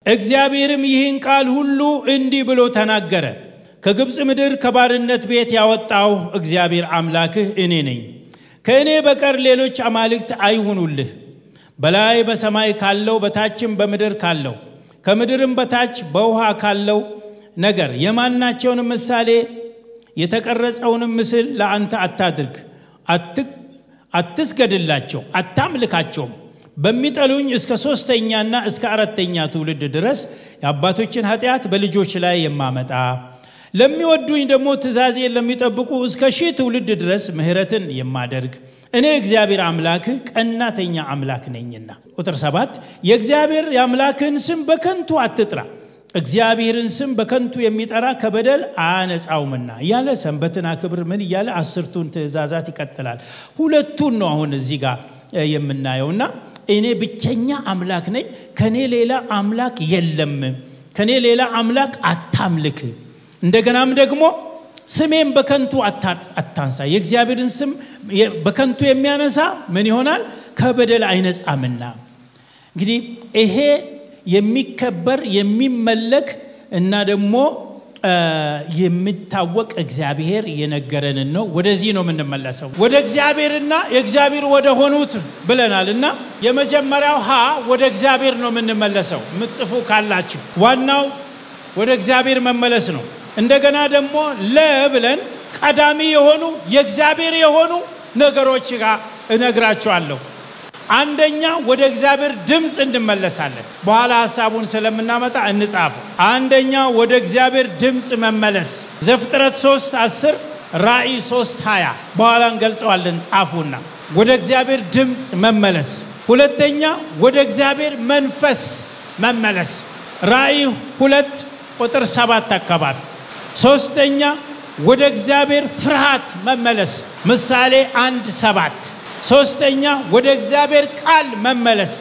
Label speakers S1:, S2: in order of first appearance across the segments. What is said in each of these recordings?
S1: እግዚአብሔርም ይህን ቃል ሁሉ እንዲህ ብሎ ተናገረ። ከግብፅ ምድር ከባርነት ቤት ያወጣው እግዚአብሔር አምላክህ እኔ ነኝ። ከእኔ በቀር ሌሎች አማልክት አይሁኑልህ። በላይ በሰማይ ካለው፣ በታችም በምድር ካለው፣ ከምድርም በታች በውሃ ካለው ነገር የማናቸውንም ምሳሌ የተቀረጸውንም ምስል ለአንተ አታድርግ። አትስገድላቸው፣ አታምልካቸውም። በሚጠሉኝ እስከ 3ኛና እስከ 4ኛ ትውልድ ድረስ የአባቶችን ኃጢአት በልጆች ላይ የማመጣ፣ ለሚወዱኝ ደግሞ ትእዛዜን ለሚጠብቁ እስከ 1000 ትውልድ ድረስ ምሕረትን የማደርግ እኔ እግዚአብሔር አምላክህ ቀናተኛ አምላክ ነኝና። ቁጥር 7 የእግዚአብሔር የአምላክህን ስም በከንቱ አትጥራ፣ እግዚአብሔርን ስም በከንቱ የሚጠራ ከበደል አያነጻውምና እያለ ሰንበትን አክብር ምን እያለ 10ቱን ትእዛዛት ይቀጥላል። ሁለቱን ነው አሁን እዚህ ጋር የምናየውና እኔ ብቸኛ አምላክ ነኝ፣ ከኔ ሌላ አምላክ የለም፣ ከኔ ሌላ አምላክ አታምልክ። እንደገናም ደግሞ ስሜን በከንቱ አታንሳ። የእግዚአብሔርን ስም በከንቱ የሚያነሳ ምን ይሆናል? ከበደል አይነጻምና። እንግዲህ ይሄ የሚከበር የሚመለክ እና ደግሞ የሚታወቅ እግዚአብሔር የነገረንን ነው። ወደዚህ ነው የምንመለሰው፣ ወደ እግዚአብሔርና የእግዚአብሔር ወደ ሆኑት ብለናልና የመጀመሪያው ሀ ወደ እግዚአብሔር ነው የምንመለሰው። የምትጽፉ ካላችሁ ዋናው ወደ እግዚአብሔር መመለስ ነው። እንደገና ደግሞ ለ ብለን ቀዳሚ የሆኑ የእግዚአብሔር የሆኑ ነገሮች ጋር እነግራችኋለሁ። አንደኛ ወደ እግዚአብሔር ድምፅ እንመለሳለን። በኋላ ሐሳቡን ስለምናመጣ እንጻፈው። አንደኛ ወደ እግዚአብሔር ድምፅ መመለስ ዘፍጥረት 3:10 ራእይ 3:20 በኋላ እንገልጸዋለን። ጻፉና ወደ እግዚአብሔር ድምፅ መመለስ። ሁለተኛ ወደ እግዚአብሔር መንፈስ መመለስ ራእይ 2 ቁጥር 7 አካባቢ። ሶስተኛ ወደ እግዚአብሔር ፍርሃት መመለስ ምሳሌ 1:7። ሶስተኛ ወደ እግዚአብሔር ቃል መመለስ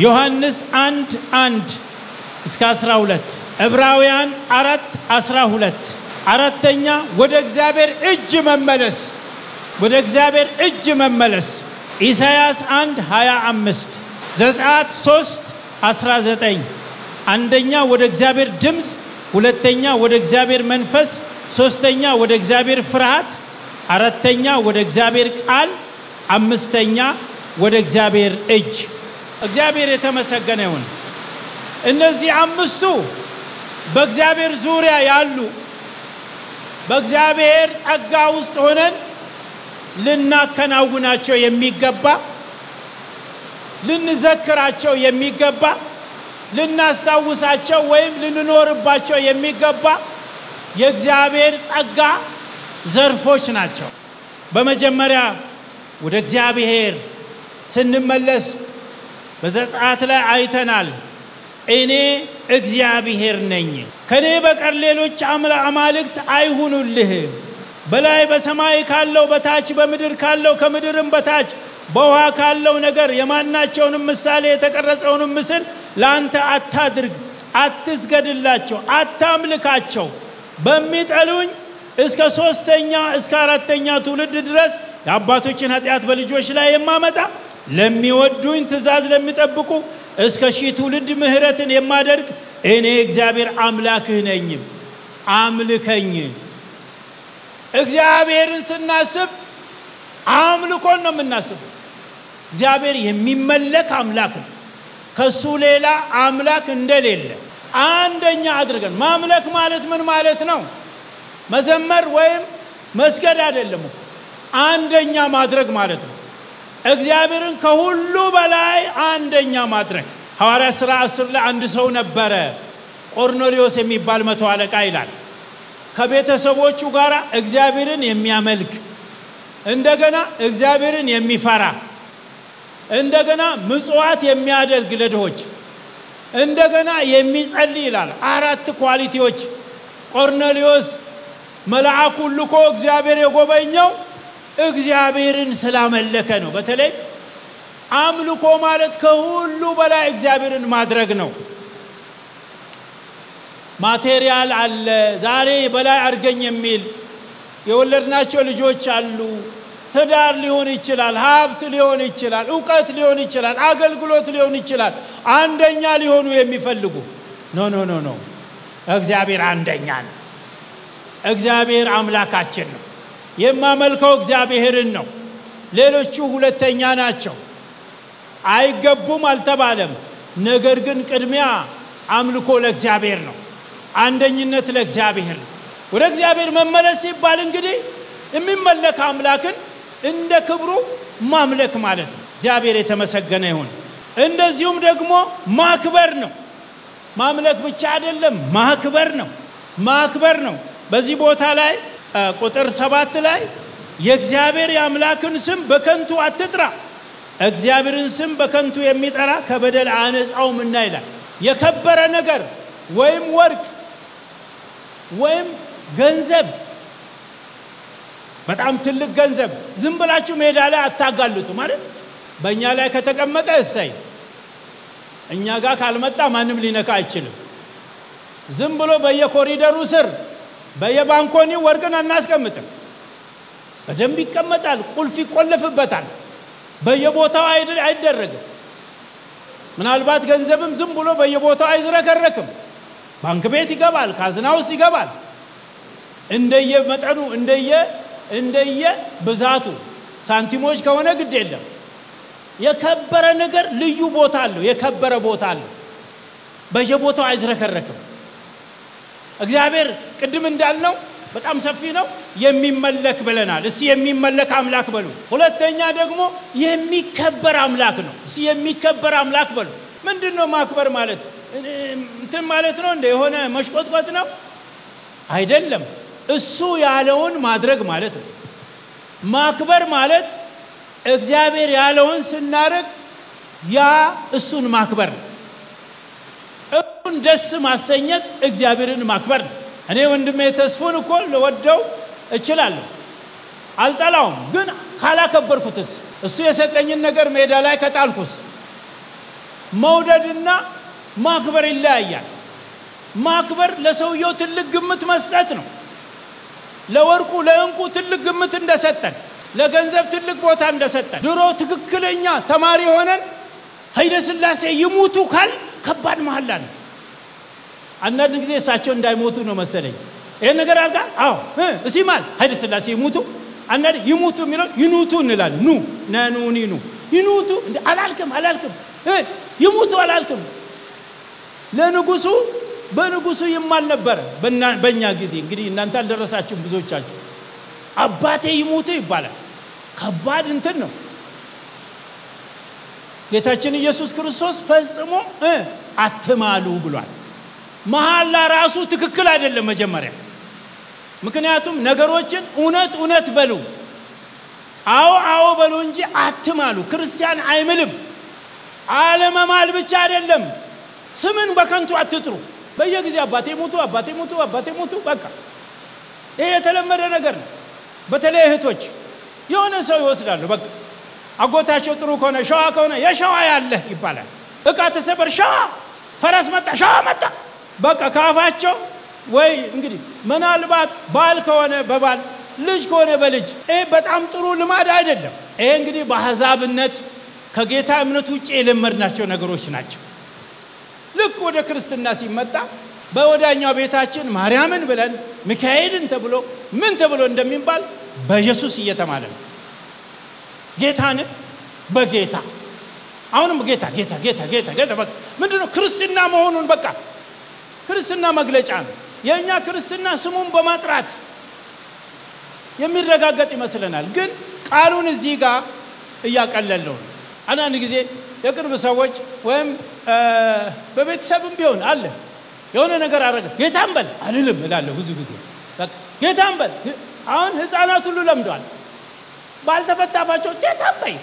S1: ዮሐንስ 1:1 እስከ 12 ዕብራውያን 4:12። አራተኛ ወደ እግዚአብሔር እጅ መመለስ ወደ እግዚአብሔር እጅ መመለስ ኢሳይያስ 1:25 ዘጸአት 3:19። አንደኛ ወደ እግዚአብሔር ድምፅ፣ ሁለተኛ ወደ እግዚአብሔር መንፈስ፣ ሶስተኛ ወደ እግዚአብሔር ፍርሃት፣ አራተኛ ወደ እግዚአብሔር ቃል፣ አምስተኛ ወደ እግዚአብሔር እጅ። እግዚአብሔር የተመሰገነ ይሁን። እነዚህ አምስቱ በእግዚአብሔር ዙሪያ ያሉ በእግዚአብሔር ጸጋ ውስጥ ሆነን ልናከናውናቸው የሚገባ፣ ልንዘክራቸው የሚገባ፣ ልናስታውሳቸው ወይም ልንኖርባቸው የሚገባ የእግዚአብሔር ጸጋ ዘርፎች ናቸው። በመጀመሪያ ወደ እግዚአብሔር ስንመለስ በዘጸአት ላይ አይተናል። እኔ እግዚአብሔር ነኝ፣ ከኔ በቀር ሌሎች አማልክት አይሁኑልህ። በላይ በሰማይ ካለው፣ በታች በምድር ካለው፣ ከምድርም በታች በውሃ ካለው ነገር የማናቸውንም ምሳሌ የተቀረጸውንም ምስል ለአንተ አታድርግ፣ አትስገድላቸው፣ አታምልካቸው። በሚጠሉኝ እስከ 3ኛ እስከ 4ኛ ትውልድ ድረስ የአባቶችን ኃጢአት በልጆች ላይ የማመጣ፣ ለሚወዱኝ ትእዛዝ ለሚጠብቁ እስከ 1000 ትውልድ ምሕረትን የማደርግ እኔ እግዚአብሔር አምላክህ ነኝ፣ አምልከኝ። እግዚአብሔርን ስናስብ አምልኮን ነው የምናስበው። እግዚአብሔር የሚመለክ አምላክ ነው። ከሱ ሌላ አምላክ እንደሌለ አንደኛ አድርገን ማምለክ ማለት ምን ማለት ነው? መዘመር ወይም መስገድ አይደለም እኮ፣ አንደኛ ማድረግ ማለት ነው። እግዚአብሔርን ከሁሉ በላይ አንደኛ ማድረግ። ሐዋርያት ሥራ 10 ላይ አንድ ሰው ነበረ፣ ቆርኔሌዎስ የሚባል መቶ አለቃ ይላል። ከቤተሰቦቹ ጋር እግዚአብሔርን የሚያመልክ፣ እንደገና እግዚአብሔርን የሚፈራ፣ እንደገና ምጽዋት የሚያደርግ ለድሆች፣ እንደገና የሚጸልይ ይላል። 4 quality ዎች ቆርኔሌዎስ መልአኩን ልኮ እግዚአብሔር የጎበኘው እግዚአብሔርን ስላመለከ ነው። በተለይ አምልኮ ማለት ከሁሉ በላይ እግዚአብሔርን ማድረግ ነው። material አለ ዛሬ በላይ አድርገኝ የሚል የወለድናቸው ልጆች አሉ። ትዳር ሊሆን ይችላል፣ ሀብት ሊሆን ይችላል፣ እውቀት ሊሆን ይችላል፣ አገልግሎት ሊሆን ይችላል። አንደኛ ሊሆኑ የሚፈልጉ No no no no፣ እግዚአብሔር አንደኛ ነው። እግዚአብሔር አምላካችን ነው። የማመልከው እግዚአብሔርን ነው። ሌሎቹ ሁለተኛ ናቸው። አይገቡም አልተባለም። ነገር ግን ቅድሚያ አምልኮ ለእግዚአብሔር ነው። አንደኝነት ለእግዚአብሔር ነው። ወደ እግዚአብሔር መመለስ ሲባል እንግዲህ የሚመለክ አምላክን እንደ ክብሩ ማምለክ ማለት ነው። እግዚአብሔር የተመሰገነ ይሁን። እንደዚሁም ደግሞ ማክበር ነው። ማምለክ ብቻ አይደለም፣ ማክበር ነው። ማክበር ነው። በዚህ ቦታ ላይ ቁጥር 7 ላይ የእግዚአብሔር የአምላክን ስም በከንቱ አትጥራ፣ እግዚአብሔርን ስም በከንቱ የሚጠራ ከበደል አያነጻውምና ይላል። የከበረ ነገር ወይም ወርቅ ወይም ገንዘብ፣ በጣም ትልቅ ገንዘብ ዝም ብላችሁ ሜዳ ላይ አታጋልጡ ማለት በእኛ ላይ ከተቀመጠ እሰይ፣ እኛ ጋር ካልመጣ ማንም ሊነካ አይችልም። ዝም ብሎ በየኮሪደሩ ስር በየባንኮኒው ወርቅን አናስቀምጥም። በደንብ ይቀመጣል፣ ቁልፍ ይቆለፍበታል። በየቦታው አይደረግም። ምናልባት ገንዘብም ዝም ብሎ በየቦታው አይዝረከረክም። ባንክ ቤት ይገባል፣ ካዝና ውስጥ ይገባል። እንደየመጠኑ እንደየ ብዛቱ ሳንቲሞች ከሆነ ግድ የለም። የከበረ ነገር ልዩ ቦታ አለው፣ የከበረ ቦታ አለው። በየቦታው አይዝረከረክም። እግዚአብሔር ቅድም እንዳልነው በጣም ሰፊ ነው። የሚመለክ ብለናል። እስኪ የሚመለክ አምላክ በሉ። ሁለተኛ ደግሞ የሚከበር አምላክ ነው። እስኪ የሚከበር አምላክ በሉ። ምንድነው ማክበር ማለት? እንትን ማለት ነው እንደ የሆነ መሽቆጥቆጥ ነው? አይደለም። እሱ ያለውን ማድረግ ማለት ነው። ማክበር ማለት እግዚአብሔር ያለውን ስናደርግ ያ እሱን ማክበር ነው። እሱን ደስ ማሰኘት እግዚአብሔርን ማክበር ነው። እኔ ወንድሜ ተስፉን እኮ ልወደው እችላለሁ፣ አልጠላውም። ግን ካላከበርኩትስ? እሱ የሰጠኝን ነገር ሜዳ ላይ ከጣልኩስ? መውደድና ማክበር ይለያያል። ማክበር ለሰውየው ትልቅ ግምት መስጠት ነው። ለወርቁ ለእንቁ ትልቅ ግምት እንደሰጠን፣ ለገንዘብ ትልቅ ቦታ እንደሰጠን። ድሮ ትክክለኛ ተማሪ ሆነን ኃይለ ሥላሴ ይሙቱ ካል ከባድ መሐላ ነው። አንዳንድ ጊዜ እሳቸው እንዳይሞቱ ነው መሰለኝ ይሄን ነገር አድርጋ አዎ እሲ ማል ኃይለ ሥላሴ ይሙቱ። አንዳንድ ይሙቱ የሚለው ይኑቱ እንላለን። ኑ ነኑኒ ኑ ይኑቱ እንደ አላልክም አላልክም ይሙቱ አላልክም። ለንጉሱ በንጉሱ ይማል ነበር በእኛ ጊዜ። እንግዲህ እናንተ አልደረሳችሁም ብዙዎቻችሁ። አባቴ ይሙቱ ይባላል። ከባድ እንትን ነው። ጌታችን ኢየሱስ ክርስቶስ ፈጽሞ አትማሉ ብሏል። መሐላ ራሱ ትክክል አይደለም መጀመሪያ። ምክንያቱም ነገሮችን እውነት እውነት በሉ፣ አዎ አዎ በሉ እንጂ አትማሉ። ክርስቲያን አይምልም። አለመማል ብቻ አይደለም፣ ስምን በከንቱ አትጥሩ። በየጊዜው አባቴ ሙቱ አባቴ ሙቱ አባቴ ሙቱ፣ በቃ ይሄ የተለመደ ነገር ነው። በተለይ እህቶች የሆነ ሰው ይወስዳሉ። በቃ አጎታቸው ጥሩ ከሆነ ሸዋ ከሆነ የሸዋ ያለህ ይባላል። እቃ ተሰበር ሸዋ፣ ፈረስ መጣ ሸዋ መጣ። በቃ ካፋቸው ወይ እንግዲህ ምናልባት ባል ከሆነ በባል፣ ልጅ ከሆነ በልጅ። ይሄ በጣም ጥሩ ልማድ አይደለም። ይሄ እንግዲህ በአሕዛብነት ከጌታ እምነት ውጪ የለመድናቸው ነገሮች ናቸው። ልክ ወደ ክርስትና ሲመጣ በወዳኛው ቤታችን ማርያምን ብለን ሚካኤልን ተብሎ ምን ተብሎ እንደሚባል በኢየሱስ እየተማለ ነው። ጌታን በጌታ አሁንም ጌታ ጌታ ጌታ ጌታ ጌታ በቃ ምንድነው ክርስትና መሆኑን በቃ ክርስትና መግለጫ ነው። የኛ ክርስትና ስሙን በማጥራት የሚረጋገጥ ይመስለናል፣ ግን ቃሉን እዚህ ጋር እያቀለለው ነው። አንዳንድ ጊዜ የቅርብ ሰዎች ወይም በቤተሰብም ቢሆን አለ የሆነ ነገር አደረገ ጌታን በል አልልም እላለሁ ብዙ ጊዜ። በቃ ጌታን በል። አሁን ህፃናት ሁሉ ለምደዋል። ባልተፈታፋቸው ጌታን በይ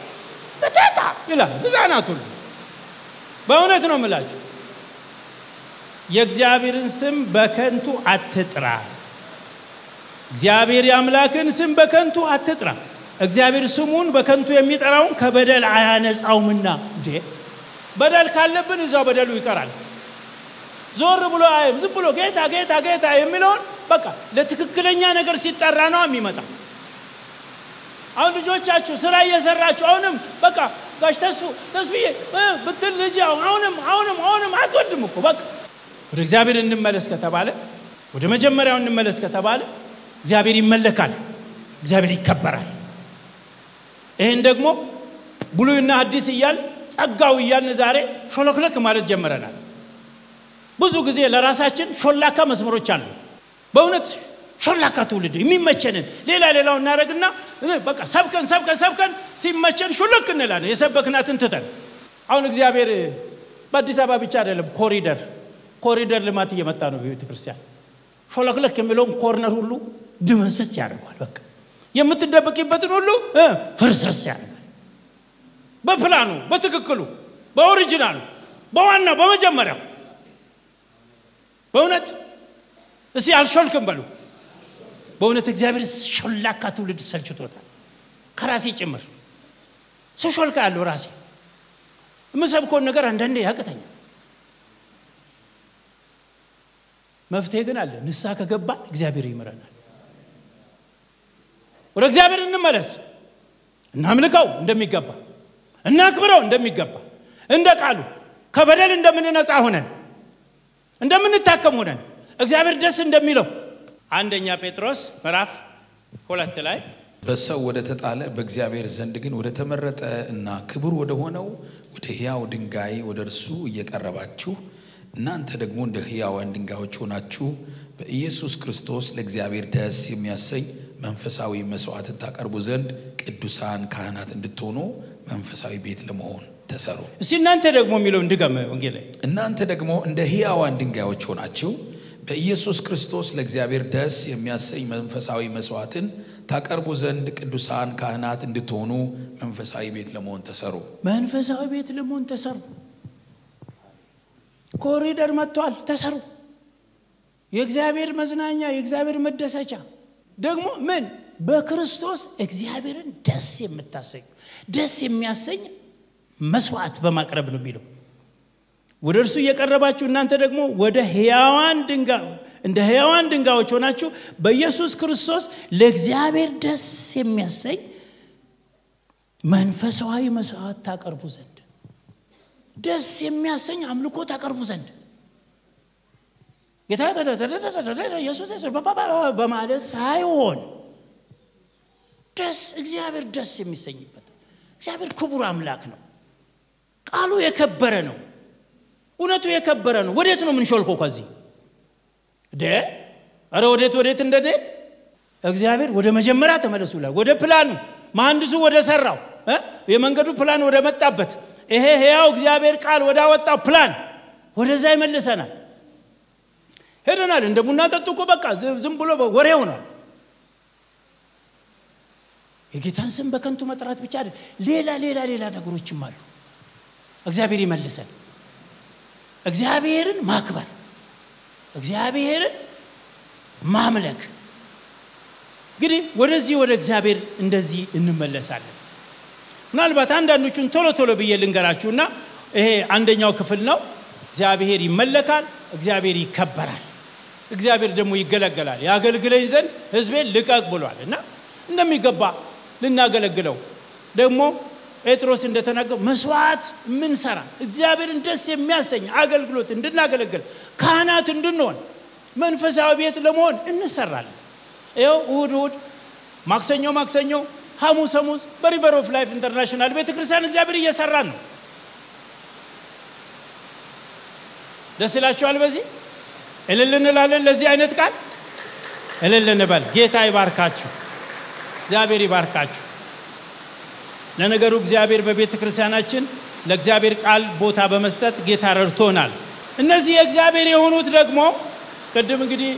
S1: በቴታ ይላል ህፃናት ሁሉ። በእውነት ነው የምላችሁ። የእግዚአብሔርን ስም በከንቱ አትጥራ። እግዚአብሔር የአምላክን ስም በከንቱ አትጥራ። እግዚአብሔር ስሙን በከንቱ የሚጠራውን ከበደል አያነጻውምና። እንዴ በደል ካለብን እዛው በደሉ ይቀራል። ዞር ብሎ አይም ዝም ብሎ ጌታ ጌታ ጌታ የሚለውን በቃ ለትክክለኛ ነገር ሲጠራ ነው የሚመጣ። አሁን ልጆቻችሁ ስራ እየሰራችሁ አሁንም በቃ ጋሽ ተስፉ ተስፍዬ ብትል ልጅ አሁንም አሁንም አሁንም አትወድም እኮ በቃ። ወደ እግዚአብሔር እንመለስ ከተባለ፣ ወደ መጀመሪያው እንመለስ ከተባለ እግዚአብሔር ይመለካል፣ እግዚአብሔር ይከበራል። ይህን ደግሞ ብሉይና አዲስ እያል ጸጋው እያልን ዛሬ ሾለክለክ ማለት ጀምረናል። ብዙ ጊዜ ለራሳችን ሾላካ መስመሮች አሉ። በእውነት ሾላካ ትውልድ የሚመቸንን ሌላ ሌላው እናደርግና በቃ ሰብከን ሰብከን ሰብከን ሲመቸን ሹልክ እንላለን፣ የሰበክናትን ትተን። አሁን እግዚአብሔር በአዲስ አበባ ብቻ አይደለም፣ ኮሪደር ልማት እየመጣ ነው። በቤተ ክርስቲያን ሾለክለክ የሚለውን corner ሁሉ ድምስስ ያደርገዋል። በቃ የምትደበቂበትን ሁሉ ፍርስርስ ያደርጋል። በፕላኑ፣ በትክክሉ፣ በ original ኡ፣ በዋናው፣ በመጀመሪያው። በእውነት እስቲ አልሾልክም በሉ። በእውነት እግዚአብሔር ሾላካ ትውልድ ሰልችቶታል። ከራሴ ጭምር ስሾልካ ያለው ራሴ የምሰብከውን ነገር አንዳንዴ ያቅተኛል። መፍትሄ ግን አለ። ንስሐ ከገባን እግዚአብሔር ይምረናል። ወደ እግዚአብሔር እንመለስ፣ እናምልከው እንደሚገባ፣ እናክብረው እንደሚገባ፣ እንደ ቃሉ ከበደል እንደምንነጻ ሆነን፣ እንደምንታከም ሆነን፣ እግዚአብሔር ደስ እንደሚለው። አንደኛ ጴጥሮስ ምዕራፍ 2 ላይ
S2: በሰው ወደ ተጣለ በእግዚአብሔር ዘንድ ግን ወደ ተመረጠ እና ክቡር ወደ ሆነው ወደ ሕያው ድንጋይ ወደ እርሱ እየቀረባችሁ እናንተ ደግሞ እንደ ሕያዋን ድንጋዮች ሆናችሁ በኢየሱስ ክርስቶስ ለእግዚአብሔር ደስ የሚያሰኝ መንፈሳዊ መስዋዕትን ታቀርቡ ዘንድ ቅዱሳን ካህናት እንድትሆኑ መንፈሳዊ ቤት ለመሆን ተሰሩ።
S1: እስቲ እናንተ ደግሞ የሚለው እንድገም ወንጌል ላይ።
S2: እናንተ ደግሞ እንደ ሕያዋን ድንጋዮች ሆናችሁ በኢየሱስ ክርስቶስ ለእግዚአብሔር ደስ የሚያሰኝ መንፈሳዊ መስዋዕትን ታቀርቡ ዘንድ ቅዱሳን ካህናት እንድትሆኑ መንፈሳዊ ቤት ለመሆን ተሰሩ።
S1: መንፈሳዊ ቤት ለመሆን ተሰሩ። ኮሪደር መጥቷል፣ ተሰሩ። የእግዚአብሔር መዝናኛ፣ የእግዚአብሔር መደሰቻ ደግሞ ምን በክርስቶስ እግዚአብሔርን ደስ የምታሰኙ፣ ደስ የሚያሰኝ መስዋዕት በማቅረብ ነው የሚለው። ወደ እርሱ እየቀረባችሁ እናንተ ደግሞ ወደ ሕያዋን ድንጋይ፣ እንደ ሕያዋን ድንጋዮች ሆናችሁ በኢየሱስ ክርስቶስ ለእግዚአብሔር ደስ የሚያሰኝ መንፈሳዊ መስዋዕት ታቀርቡ ዘንድ፣ ደስ የሚያሰኝ አምልኮ ታቀርቡ ዘንድ፣ ጌታ ኢየሱስ በማለት ሳይሆን ደስ እግዚአብሔር ደስ የሚሰኝበት። እግዚአብሔር ክቡር አምላክ ነው። ቃሉ የከበረ ነው። እውነቱ የከበረ ነው። ወዴት ነው የምንሾልከው ከዚህ? ኧረ ወዴት ወዴት እንደንሄድ እግዚአብሔር ወደ መጀመሪያ ተመለሱ ይላል። ወደ ፕላኑ፣ መሐንዲሱ ወደ ሰራው የመንገዱ ፕላን ወደ መጣበት፣ ይሄ ሕያው እግዚአብሔር ቃል ወዳወጣው ፕላን ወደዛ ይመልሰናል። ሄደናል። እንደ ቡና ጠጡ እኮ በቃ ዝም ብሎ ወሬ ሆኗል። የጌታን ስም በከንቱ መጥራት ብቻ አይደል፣ ሌላ ሌላ ሌላ ነገሮችም አሉ። እግዚአብሔር ይመልሰን። እግዚአብሔርን ማክበር፣ እግዚአብሔርን ማምለክ። እንግዲህ ወደዚህ ወደ እግዚአብሔር እንደዚህ እንመለሳለን። ምናልባት አንዳንዶቹን ቶሎ ቶሎ ብዬ ልንገራችሁና ይሄ አንደኛው ክፍል ነው። እግዚአብሔር ይመለካል፣ እግዚአብሔር ይከበራል፣ እግዚአብሔር ደግሞ ይገለገላል። ያገልግለኝ ዘንድ ሕዝቤን ልቀቅ ብሏል እና እንደሚገባ ልናገለግለው ደግሞ ጴጥሮስ እንደተናገረው መስዋዕት የምንሰራ፣ እግዚአብሔርን ደስ የሚያሰኝ አገልግሎት እንድናገለግል፣ ካህናት እንድንሆን፣ መንፈሳዊ ቤት ለመሆን እንሰራለን። ይኸው እሁድ እሁድ፣ ማክሰኞ ማክሰኞ፣ ሐሙስ ሐሙስ በ River of Life International ቤተክርስቲያን እግዚአብሔር እየሰራን ነው። ደስ ይላችኋል? በዚህ እልል እንላለን። ለዚህ አይነት ቃል እልል እንበል። ጌታ ይባርካችሁ። እግዚአብሔር ይባርካችሁ። ለነገሩ እግዚአብሔር በቤተ ክርስቲያናችን ለእግዚአብሔር ቃል ቦታ በመስጠት ጌታ ረድቶናል። እነዚህ የእግዚአብሔር የሆኑት ደግሞ ቅድም እንግዲህ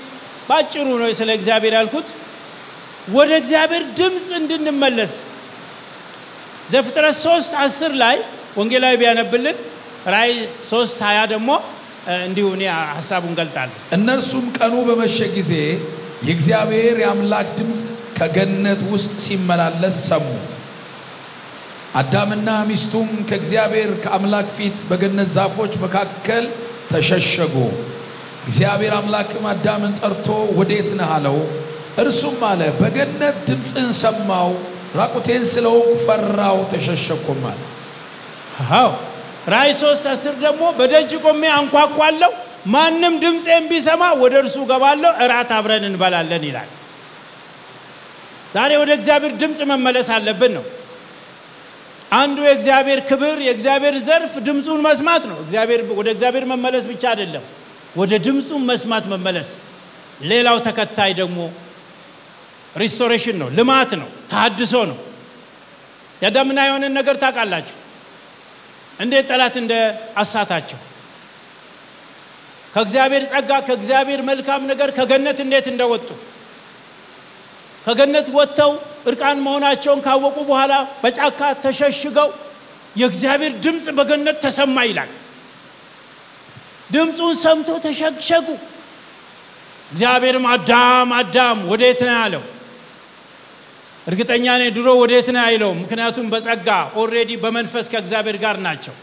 S1: ባጭሩ ነው ስለ እግዚአብሔር ያልኩት። ወደ እግዚአብሔር ድምፅ እንድንመለስ ዘፍጥረት 3:10 ላይ ወንጌላዊ ቢያነብልን፣ ራእይ 3:20 ደግሞ እንዲሁ እኔ ሀሳቡን ገልጣለሁ።
S2: እነርሱም ቀኑ በመሸ ጊዜ የእግዚአብሔር የአምላክ ድምፅ ከገነት ውስጥ ሲመላለስ ሰሙ። አዳምና ሚስቱም ከእግዚአብሔር ከአምላክ ፊት በገነት ዛፎች መካከል ተሸሸጉ። እግዚአብሔር አምላክም አዳምን ጠርቶ ወዴት ነህ አለው። እርሱም አለ፣ በገነት ድምፅህን ሰማሁ፣ ራቁቴን ስለሆንኩ ፈራሁ፣ ተሸሸግኩም አለ።
S1: አዎ፣ ራእይ 3:10 ደግሞ በደጅ ቆሜ አንኳኳለሁ፣ ማንም ድምፄን ቢሰማ ወደ እርሱ እገባለሁ፣ እራት አብረን እንበላለን ይላል። ዛሬ ወደ እግዚአብሔር ድምፅ መመለስ አለብን ነው። አንዱ የእግዚአብሔር ክብር የእግዚአብሔር ዘርፍ ድምፁን መስማት ነው። እግዚአብሔር ወደ እግዚአብሔር መመለስ ብቻ አይደለም፣ ወደ ድምፁ መስማት መመለስ። ሌላው ተከታይ ደግሞ restoration ነው፣ ልማት ነው፣ ተሐድሶ ነው። የአዳምና ሔዋንን ነገር ታውቃላችሁ፣ እንዴት ጠላት እንደ አሳታቸው፣ ከእግዚአብሔር ጸጋ ከእግዚአብሔር መልካም ነገር ከገነት እንዴት እንደወጡ፣ ከገነት ወጥተው እርቃን መሆናቸውን ካወቁ በኋላ በጫካ ተሸሽገው የእግዚአብሔር ድምፅ በገነት ተሰማ ይላል። ድምፁን ሰምተው ተሸሸጉ። እግዚአብሔርም አዳም አዳም ወዴት ነህ አለው። እርግጠኛ ነኝ ድሮ ወዴት ነህ አይለውም፣ ምክንያቱም በጸጋ already በመንፈስ ከእግዚአብሔር ጋር ናቸው።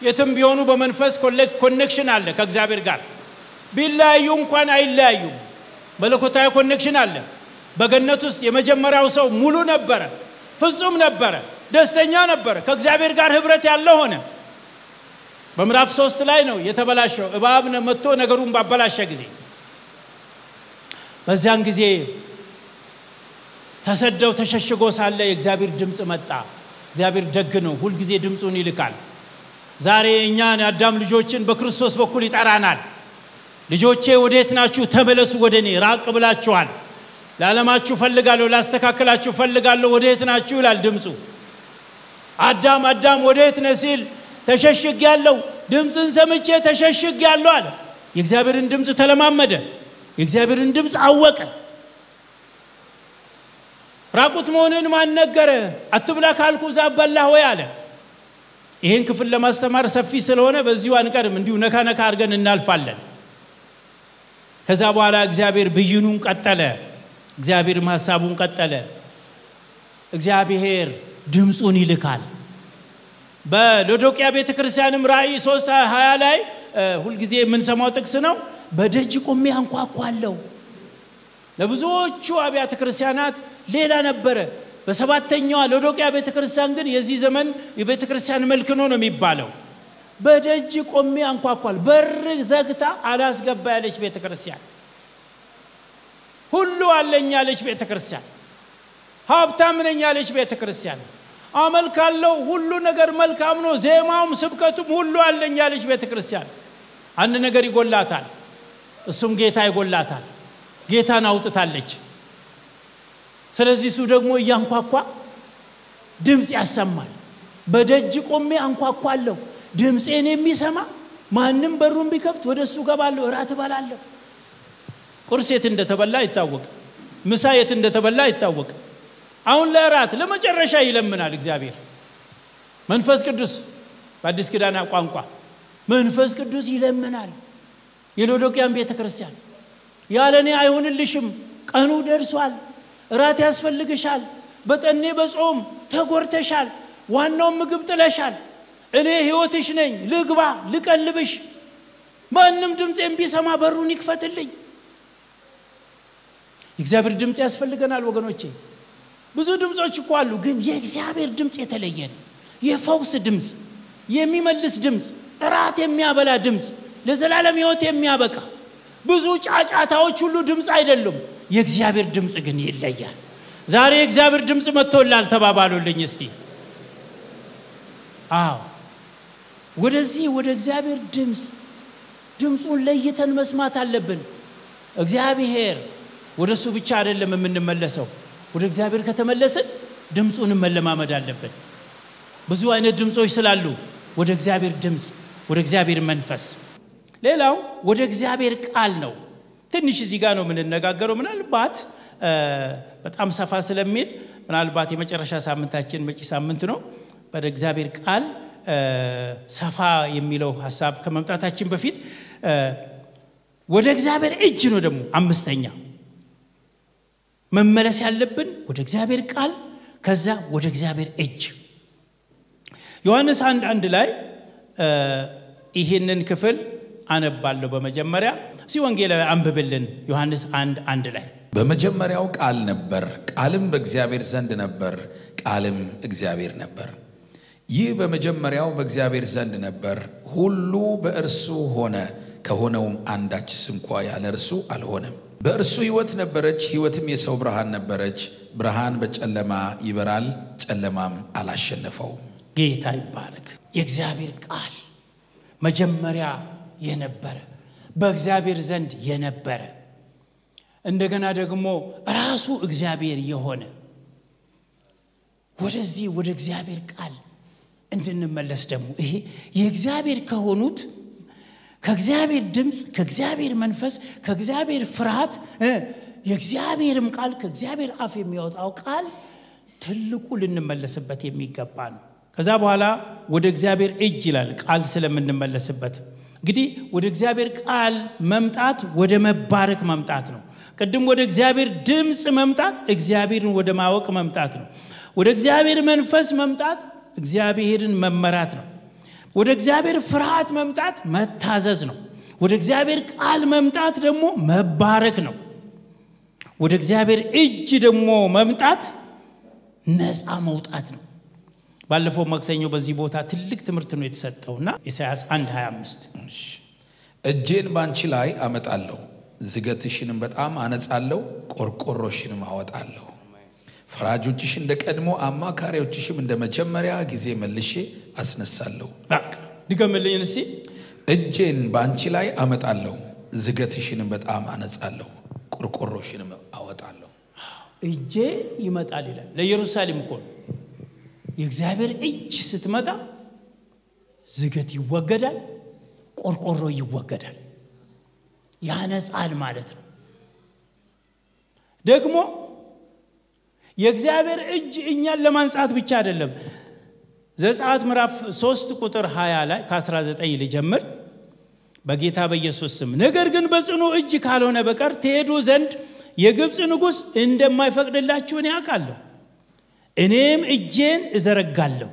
S1: የትም ቢሆኑ በመንፈስ connection አለ ከእግዚአብሔር ጋር። ቢለያዩ እንኳን አይለያዩም፣ መለኮታዊ connection አለ። በገነት ውስጥ የመጀመሪያው ሰው ሙሉ ነበረ፣ ፍጹም ነበረ፣ ደስተኛ ነበረ፣ ከእግዚአብሔር ጋር ህብረት ያለው ሆነ። በምዕራፍ 3 ላይ ነው የተበላሸው፣ እባብ መጥቶ ነገሩን ባበላሸ ጊዜ። በዚያን ጊዜ ተሰደው ተሸሽጎ ሳለ የእግዚአብሔር ድምፅ መጣ። እግዚአብሔር ደግ ነው፣ ሁልጊዜ ድምፁን ይልካል። ዛሬ እኛን የአዳም ልጆችን በክርስቶስ በኩል ይጠራናል። ልጆቼ ወዴት ናችሁ? ተመለሱ ወደ እኔ፣ ራቅ ብላችኋል። ለዓለማችሁ ፈልጋለሁ፣ ላስተካክላችሁ ፈልጋለሁ፣ ወዴት ናችሁ ይላል ድምፁ። አዳም አዳም ወዴት ነህ ሲል ተሸሽጌያለሁ፣ ድምፅን ሰምቼ ተሸሽጌያለሁ አለ። የእግዚአብሔርን ድምፅ ተለማመደ፣ የእግዚአብሔርን ድምፅ አወቀ። ራቁት መሆንህን ማን ነገረ? አትብላ ካልኩ ዛፍ በላህ ወይ አለ። ይሄን ክፍል ለማስተማር ሰፊ ስለሆነ በዚሁ አንቀርም፣ እንዲሁ ነካ ነካ አድርገን እናልፋለን። ከዛ በኋላ እግዚአብሔር ብይኑን ቀጠለ፣ እግዚአብሔርም ሐሳቡን ቀጠለ። እግዚአብሔር ድምፁን ይልካል። በሎዶቅያ ቤተክርስቲያንም ራእይ 3:20 ላይ ሁልጊዜ የምንሰማው ጥቅስ ነው። በደጅ ቆሜ አንኳኳለሁ። ለብዙዎቹ አብያተ ክርስቲያናት ሌላ ነበረ። በሰባተኛዋ ሎዶቅያ ቤተክርስቲያን ግን የዚህ ዘመን የቤተክርስቲያን መልክ ነው የሚባለው። በደጅ ቆሜ አንኳኳል፣ በር ዘግታ አላስገባ ያለች ቤተክርስቲያን፣ ሁሉ አለኝ ያለች ቤተክርስቲያን፣ ሀብታም ነኝ ያለች ቤተክርስቲያን፣ አመልካለሁ፣ ሁሉ ነገር መልካም ነው፣ ዜማውም ስብከቱም ሁሉ አለኝ ያለች ቤተክርስቲያን። አንድ ነገር ይጎላታል፣ እሱም ጌታ ይጎላታል። ጌታን አውጥታለች። ስለዚህ እሱ ደግሞ እያንኳኳ ድምፅ ያሰማል። በደጅ ቆሜ አንኳኳለሁ፣ ድምፄን የሚሰማ ማንም በሩን ቢከፍት ወደ እሱ እገባለሁ፣ እራት እበላለሁ። ቁርስ የት እንደተበላ አይታወቅም፣ ምሳ የት እንደተበላ አይታወቅም። አሁን ለእራት ለመጨረሻ ይለምናል እግዚአብሔር። መንፈስ ቅዱስ በአዲስ ኪዳን ቋንቋ መንፈስ ቅዱስ ይለምናል። የሎዶቅያን ቤተክርስቲያን ያለኔ አይሆንልሽም፣ ቀኑ ደርሷል፣ እራት ያስፈልግሻል፣ በጠኔ በጾም ተጎርተሻል፣ ዋናውን ምግብ ጥለሻል፣ እኔ ሕይወትሽ ነኝ፣ ልግባ፣ ልቀልብሽ፣ ማንም ድምፄን ቢሰማ በሩን ይክፈትልኝ። የእግዚአብሔር ድምፅ ያስፈልገናል ወገኖቼ። ብዙ ድምጾች እኮ አሉ፣ ግን የእግዚአብሔር ድምፅ የተለየ ነው። የፈውስ ድምፅ፣ የሚመልስ ድምፅ፣ እራት የሚያበላ ድምፅ፣ ለዘላለም ሕይወት የሚያበቃ። ብዙ ጫጫታዎች ሁሉ ድምፅ አይደሉም፣ የእግዚአብሔር ድምፅ ግን ይለያል። ዛሬ የእግዚአብሔር ድምፅ መጥቶላል ተባባሉልኝ እስቲ። አዎ፣ ወደዚህ ወደ እግዚአብሔር ድምፅ ድምፁን ለይተን መስማት አለብን። እግዚአብሔር ወደሱ ብቻ አይደለም የምንመለሰው። ወደ እግዚአብሔር ከተመለስን ድምፁን መለማመድ አለብን። ብዙ አይነት ድምጾች ስላሉ ወደ እግዚአብሔር ድምፅ፣ ወደ እግዚአብሔር መንፈስ። ሌላው ወደ እግዚአብሔር ቃል ነው። ትንሽ እዚህ ጋር ነው የምንነጋገረው። ምናልባት በጣም ሰፋ ስለሚል ምናልባት የመጨረሻ ሳምንታችን መጪ ሳምንት ነው። ወደ እግዚአብሔር ቃል ሰፋ የሚለው ሐሳብ ከመምጣታችን በፊት ወደ እግዚአብሔር እጅ ነው ደግሞ አምስተኛ መመለስ ያለብን፣ ወደ እግዚአብሔር ቃል፣ ከዛ ወደ እግዚአብሔር እጅ። ዮሐንስ 1:1 ላይ ይህንን ክፍል አነባለሁ። በመጀመሪያ ወንጌላዊ አንብብልን ዮሐንስ 1:1 ላይ።
S2: በመጀመሪያው ቃል ነበር፣ ቃልም በእግዚአብሔር ዘንድ ነበር፣ ቃልም እግዚአብሔር ነበር። ይህ በመጀመሪያው በእግዚአብሔር ዘንድ ነበር። ሁሉ በእርሱ ሆነ፣ ከሆነውም አንዳች ስንኳ ያለ እርሱ አልሆነም። በእርሱ ሕይወት ነበረች፣ ሕይወትም የሰው ብርሃን ነበረች። ብርሃን በጨለማ ይበራል፣ ጨለማም አላሸነፈውም።
S1: ጌታ ይባረክ። የእግዚአብሔር ቃል መጀመሪያ የነበረ፣ በእግዚአብሔር ዘንድ የነበረ፣ እንደገና ደግሞ ራሱ እግዚአብሔር የሆነ፣ ወደዚህ ወደ እግዚአብሔር ቃል እንድንመለስ ደግሞ ይሄ የእግዚአብሔር ከሆኑት ከእግዚአብሔር ድምፅ፣ ከእግዚአብሔር መንፈስ፣ ከእግዚአብሔር ፍርሃት፣ የእግዚአብሔርም ቃል ከእግዚአብሔር አፍ የሚወጣው ቃል ትልቁ ልንመለስበት የሚገባ ነው። ከዛ በኋላ ወደ እግዚአብሔር እጅ ይላል ቃል ስለምንመለስበት። እንግዲህ ወደ እግዚአብሔር ቃል መምጣት ወደ መባረክ መምጣት ነው። ቅድም ወደ እግዚአብሔር ድምፅ መምጣት እግዚአብሔርን ወደ ማወቅ መምጣት ነው። ወደ እግዚአብሔር መንፈስ መምጣት እግዚአብሔርን መመራት ነው። ወደ እግዚአብሔር ፍርሃት መምጣት መታዘዝ ነው። ወደ እግዚአብሔር ቃል መምጣት ደግሞ መባረክ ነው። ወደ እግዚአብሔር እጅ ደግሞ መምጣት ነፃ መውጣት ነው። ባለፈው ማክሰኞ በዚህ ቦታ ትልቅ ትምህርት ነው የተሰጠውና ኢሳይያስ 1:25።
S2: እጄን ባንቺ ላይ አመጣለሁ፣ ዝገትሽንም በጣም አነጻለሁ፣ ቆርቆሮሽንም አወጣለሁ። ፈራጆችሽ እንደ ቀድሞ አማካሪዎችሽም እንደ መጀመሪያ ጊዜ መልሼ አስነሳለሁ።
S1: በቃ ድገምልኝ እስኪ።
S2: እጄን ባንቺ ላይ አመጣለሁ፣ ዝገትሽንም በጣም አነጻለሁ፣ ቆርቆሮሽንም አወጣለሁ።
S1: እጄ ይመጣል ይላል። ለኢየሩሳሌም እኮ ነው። የእግዚአብሔር እጅ ስትመጣ ዝገት ይወገዳል፣ ቆርቆሮ ይወገዳል፣ ያነጻል ማለት ነው። ደግሞ የእግዚአብሔር እጅ እኛን ለማንጻት ብቻ አይደለም። ዘጸአት ምዕራፍ 3 ቁጥር 20 ላይ ከ19 ልጀምር። በጌታ በኢየሱስ ስም። ነገር ግን በጽኑ እጅ ካልሆነ በቀር ትሄዱ ዘንድ የግብፅ ንጉሥ እንደማይፈቅድላችሁ እኔ አውቃለሁ። እኔም እጄን እዘረጋለሁ፣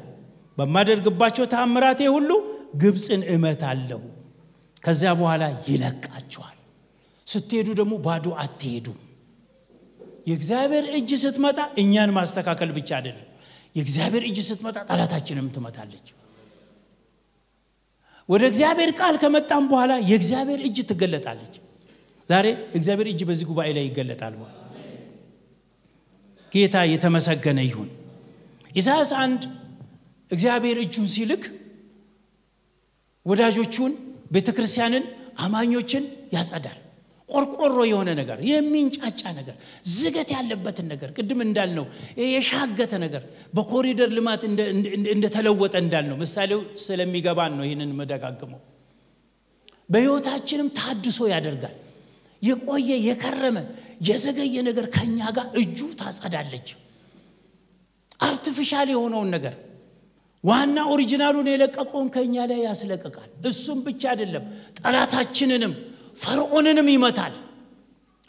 S1: በማደርግባቸው ተአምራቴ ሁሉ ግብፅን እመታለሁ። ከዚያ በኋላ ይለቃችኋል። ስትሄዱ ደግሞ ባዶ አትሄዱም። የእግዚአብሔር እጅ ስትመጣ እኛን ማስተካከል ብቻ አይደለም። የእግዚአብሔር እጅ ስትመጣ ጠላታችንም ትመታለች። ወደ እግዚአብሔር ቃል ከመጣም በኋላ የእግዚአብሔር እጅ ትገለጣለች። ዛሬ እግዚአብሔር እጅ በዚህ ጉባኤ ላይ ይገለጣል። ጌታ የተመሰገነ ይሁን። ኢሳይያስ 1 እግዚአብሔር እጁን ሲልክ ወዳጆቹን፣ ቤተክርስቲያንን፣ አማኞችን ያጸዳል። ቆርቆሮ የሆነ ነገር፣ የሚንጫጫ ነገር፣ ዝገት ያለበትን ነገር፣ ቅድም እንዳልነው የሻገተ ነገር በኮሪደር ልማት እንደተለወጠ እንዳልነው ምሳሌው ስለሚገባን ነው ይህንን መደጋግመው። በሕይወታችንም ታድሶ ያደርጋል። የቆየ የከረመ የዘገየ ነገር ከኛ ጋር እጁ ታጸዳለች። artificial የሆነውን ነገር፣ ዋና original ኡን የለቀቀውን ከኛ ላይ ያስለቅቃል። እሱም ብቻ አይደለም፣ ጠላታችንንም ፈርዖንንም ይመታል።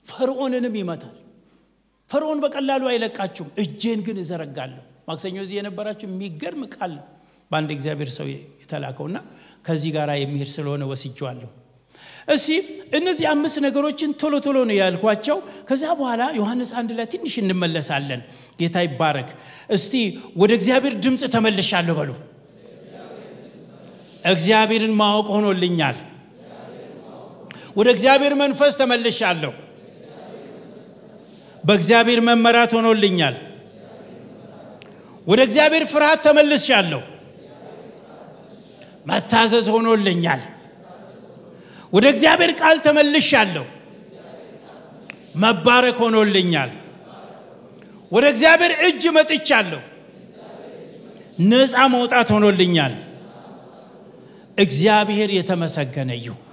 S1: ፈርዖንንም ይመታል። ፈርዖን በቀላሉ አይለቃችሁም፣ እጄን ግን እዘረጋለሁ። ማክሰኞ እዚህ የነበራችሁ የሚገርም ቃል ነው በአንድ እግዚአብሔር ሰው የተላከውና ከዚህ ጋር የሚሄድ ስለሆነ ወስጄዋለሁ። እስቲ እነዚህ 5 ነገሮችን ቶሎ ቶሎ ነው ያልኳቸው። ከዛ በኋላ ዮሐንስ 1 ላይ ትንሽ እንመለሳለን። ጌታ ይባረክ። እስቲ ወደ እግዚአብሔር ድምፅ ተመልሻለሁ በሉ። እግዚአብሔርን ማወቅ ሆኖልኛል። ወደ እግዚአብሔር መንፈስ ተመልሻለሁ። በእግዚአብሔር መመራት ሆኖልኛል። ወደ እግዚአብሔር ፍርሃት ተመልሻለሁ። መታዘዝ ሆኖልኛል። ወደ እግዚአብሔር ቃል ተመልሻለሁ። መባረክ ሆኖልኛል። ወደ እግዚአብሔር እጅ መጥቻለሁ። ነፃ መውጣት ሆኖልኛል። እግዚአብሔር የተመሰገነ ይሁን።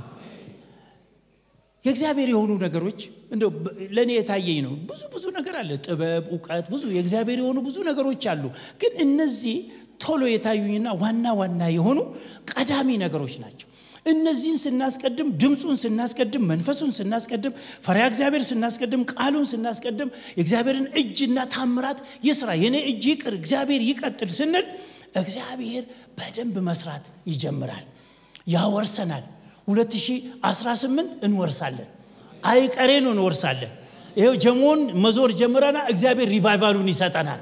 S1: የእግዚአብሔር የሆኑ ነገሮች እንደው ለኔ የታየኝ ነው። ብዙ ብዙ ነገር አለ፣ ጥበብ፣ ዕውቀት፣ ብዙ የእግዚአብሔር የሆኑ ብዙ ነገሮች አሉ። ግን እነዚህ ቶሎ የታዩኝና ዋና ዋና የሆኑ ቀዳሚ ነገሮች ናቸው። እነዚህን ስናስቀድም፣ ድምጹን ስናስቀድም፣ መንፈሱን ስናስቀድም፣ ፈሪሃ እግዚአብሔር ስናስቀድም፣ ቃሉን ስናስቀድም፣ የእግዚአብሔርን እጅና ታምራት ይስራ፣ የኔ እጅ ይቅር፣ እግዚአብሔር ይቀጥል ስንል እግዚአብሔር በደንብ መስራት ይጀምራል። ያወርሰናል። 2018 እንወርሳለን። አይቀሬ ነው እንወርሳለን። ይሄው ጀሞን መዞር ጀምረና እግዚአብሔር revival ኡን ይሰጠናል።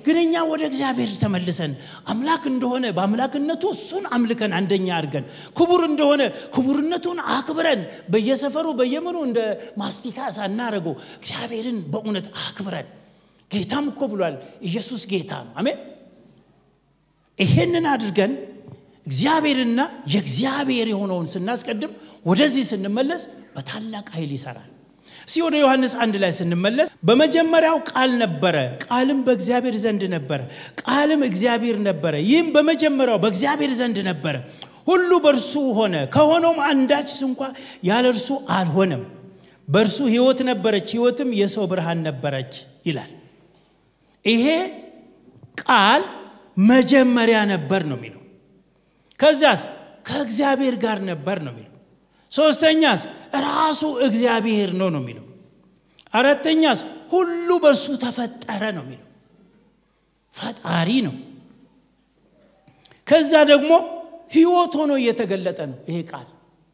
S1: ግን እኛ ወደ እግዚአብሔር ተመልሰን አምላክ እንደሆነ በአምላክነቱ እሱን አምልከን አንደኛ አድርገን ክቡር እንደሆነ ክቡርነቱን አክብረን በየሰፈሩ በየምኑ እንደ ማስቲካ ሳናረገው እግዚአብሔርን በእውነት አክብረን፣ ጌታም እኮ ብሏል ኢየሱስ ጌታ ነው። አሜን። ይሄንን አድርገን እግዚአብሔርና የእግዚአብሔር የሆነውን ስናስቀድም ወደዚህ ስንመለስ በታላቅ ኃይል ይሰራል። እስኪ ወደ ዮሐንስ 1 ላይ ስንመለስ በመጀመሪያው ቃል ነበረ፣ ቃልም በእግዚአብሔር ዘንድ ነበረ፣ ቃልም እግዚአብሔር ነበረ። ይህም በመጀመሪያው በእግዚአብሔር ዘንድ ነበረ። ሁሉ በእርሱ ሆነ፣ ከሆነውም አንዳች ስንኳ ያለ እርሱ አልሆነም። በእርሱ ሕይወት ነበረች፣ ሕይወትም የሰው ብርሃን ነበረች ይላል። ይሄ ቃል መጀመሪያ ነበር ነው የሚለው። ከዛስ ከእግዚአብሔር ጋር ነበር ነው የሚለው። ሶስተኛስ ራሱ እግዚአብሔር ነው ነው የሚለው። አራተኛስ ሁሉ በእርሱ ተፈጠረ ነው የሚለው። ፈጣሪ ነው። ከዛ ደግሞ ሕይወት ሆኖ እየተገለጠ ነው ይሄ ቃል።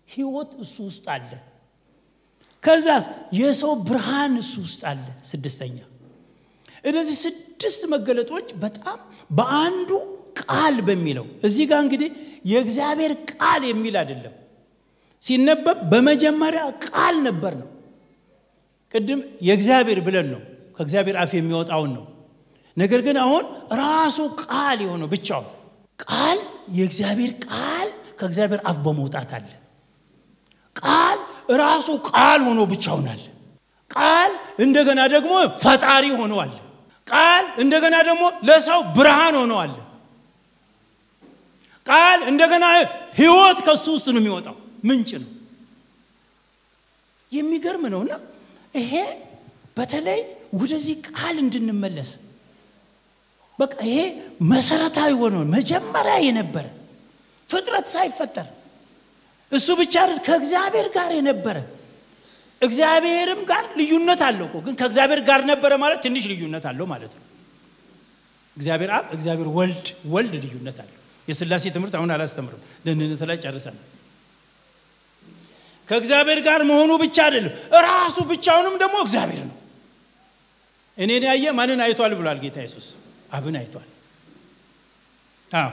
S1: ሕይወት እሱ ውስጥ አለ። ከዛስ የሰው ብርሃን እሱ ውስጥ አለ። ስድስተኛ። እነዚህ 6 መገለጦች በጣም በአንዱ ቃል በሚለው እዚህ ጋር እንግዲህ የእግዚአብሔር ቃል የሚል አይደለም ሲነበብ፣ በመጀመሪያ ቃል ነበር ነው። ቅድም የእግዚአብሔር ብለን ነው ከእግዚአብሔር አፍ የሚወጣውን ነው። ነገር ግን አሁን ራሱ ቃል የሆነው ብቻው ቃል የእግዚአብሔር ቃል ከእግዚአብሔር አፍ በመውጣት አለ። ቃል ራሱ ቃል ሆኖ ብቻውን አለ። ቃል እንደገና ደግሞ ፈጣሪ ሆኖ አለ። ቃል እንደገና ደግሞ ለሰው ብርሃን ሆኖ አለ። ቃል እንደገና ሕይወት ከሱ ውስጥ ነው የሚወጣው፣ ምንጭ ነው። የሚገርም ነውና ይሄ በተለይ ወደዚህ ቃል እንድንመለስ በቃ ይሄ መሰረታዊ ሆኖ መጀመሪያ የነበረ ፍጥረት ሳይፈጠር እሱ ብቻ አይደል ከእግዚአብሔር ጋር የነበረ። እግዚአብሔርም ጋር ልዩነት አለው እኮ፣ ግን ከእግዚአብሔር ጋር ነበረ ማለት ትንሽ ልዩነት አለው ማለት ነው። እግዚአብሔር አብ፣ እግዚአብሔር ወልድ፣ ወልድ ልዩነት አለው። የሥላሴ ትምህርት አሁን አላስተምርም፣ ደህንነት ላይ ጨርሰናል። ከእግዚአብሔር ጋር መሆኑ ብቻ አይደለም፣ ራሱ ብቻውንም ደግሞ እግዚአብሔር ነው። እኔን ያየ ማንን አይቷል ብሏል ጌታ ኢየሱስ? አብን አይቷል። አዎ።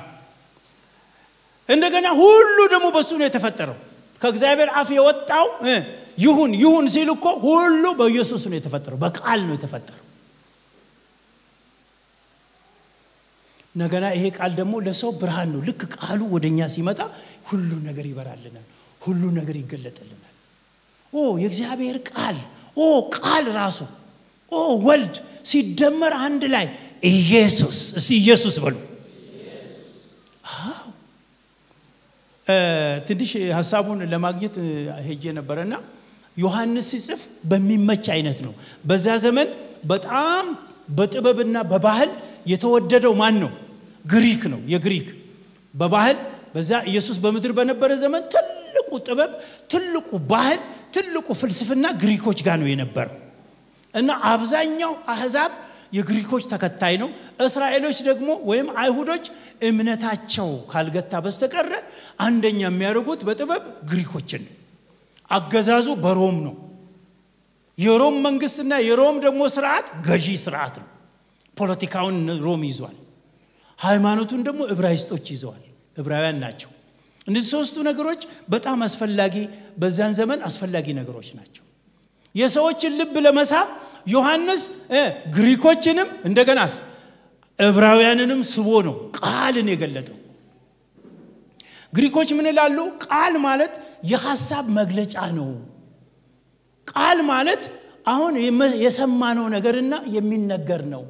S1: እንደገና ሁሉ ደግሞ በሱ ነው የተፈጠረው። ከእግዚአብሔር አፍ የወጣው ይሁን ይሁን ሲል እኮ ሁሉ በኢየሱስ ነው የተፈጠረው፣ በቃል ነው የተፈጠረው። እንደገና ይሄ ቃል ደግሞ ለሰው ብርሃን ነው። ልክ ቃሉ ወደኛ ሲመጣ ሁሉ ነገር ይበራልናል፣ ሁሉ ነገር ይገለጥልናል። ኦ የእግዚአብሔር ቃል፣ ኦ ቃል ራሱ፣ ኦ ወልድ ሲደመር አንድ ላይ ኢየሱስ። እስቲ ኢየሱስ በሉ። አዎ ትንሽ ሐሳቡን ለማግኘት ሄጄ ነበርና ዮሐንስ ሲጽፍ በሚመች አይነት ነው። በዛ ዘመን በጣም በጥበብና በባህል የተወደደው ማን ነው? ግሪክ ነው። የግሪክ በባህል በዛ ኢየሱስ በምድር በነበረ ዘመን ትልቁ ጥበብ፣ ትልቁ ባህል፣ ትልቁ ፍልስፍና ግሪኮች ጋር ነው የነበረው። እና አብዛኛው አህዛብ የግሪኮች ተከታይ ነው። እስራኤሎች ደግሞ ወይም አይሁዶች እምነታቸው ካልገታ በስተቀር አንደኛ የሚያደርጉት በጥበብ ግሪኮችን ነው። አገዛዙ በሮም ነው። የሮም መንግስትና የሮም ደግሞ ስርዓት ገዢ ስርዓት ነው። ፖለቲካውን ሮም ይዟል። ሃይማኖቱን ደግሞ ዕብራይስጦች ይዘዋል፣ ዕብራውያን ናቸው። እነዚህ ሶስቱ ነገሮች በጣም አስፈላጊ፣ በዛን ዘመን አስፈላጊ ነገሮች ናቸው። የሰዎችን ልብ ለመሳብ ዮሐንስ ግሪኮችንም እንደገናስ ዕብራውያንንም ስቦ ነው ቃልን የገለጠው። ግሪኮች ምን ይላሉ? ቃል ማለት የሐሳብ መግለጫ ነው። ቃል ማለት አሁን የሰማነው ነገርና የሚነገር ነው።